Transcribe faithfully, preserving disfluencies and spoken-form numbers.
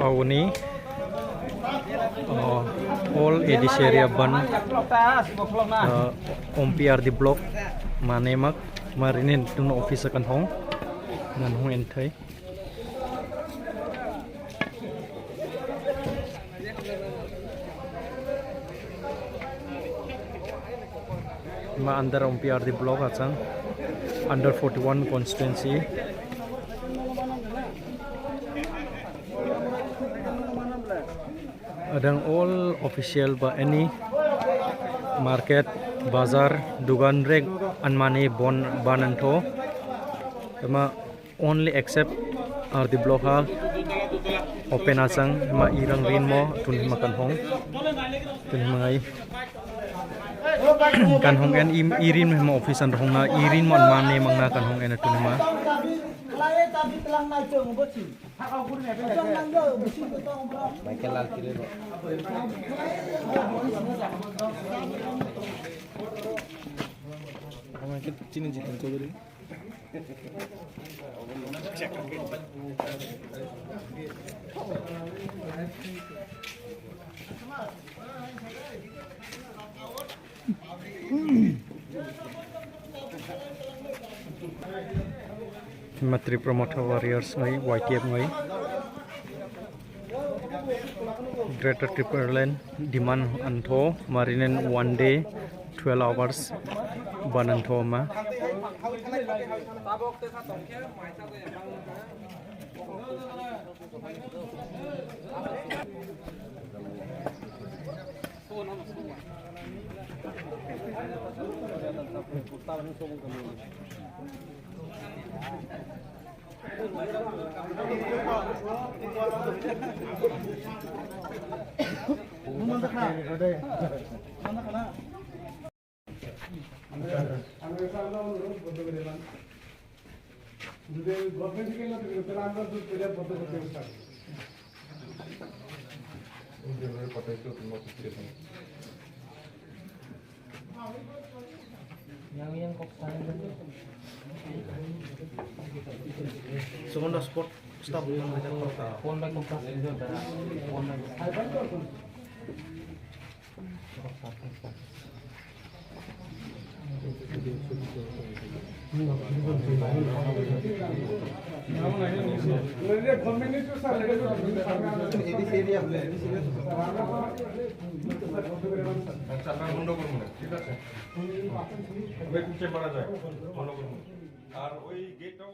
Auni, uh, all A D C area ban, uh, Ompi R D block, mane mak, marine tun office kan hong, nan hong enthai. Ma under Ompi R D block achang, under forty-one constituency. Adang all official ba any market, bazar, dugan rek anmani bon bananto. Tama only except R D block ha open achang ma irang rinmo tun ma kan hong tun ma ngai kan hong en im irin ma office an hong na irin ma mane mang na kan hong en tun ma. Michael Lal Kirero. Michael Chini Jitan Chaudhary. Matri Promoter Warriors ngai, Y T F ngai. Greater Tipraland demand antho marinen one day twelve hours banantho ma. Someone the spot staff. Phone by contact. Phone by. আচ্ছা, আমরা বন্ধ করবো না, ঠিক আছে? ওই পিছে মারা যায়, বন্ধ করবো। আর ওই গেটটাও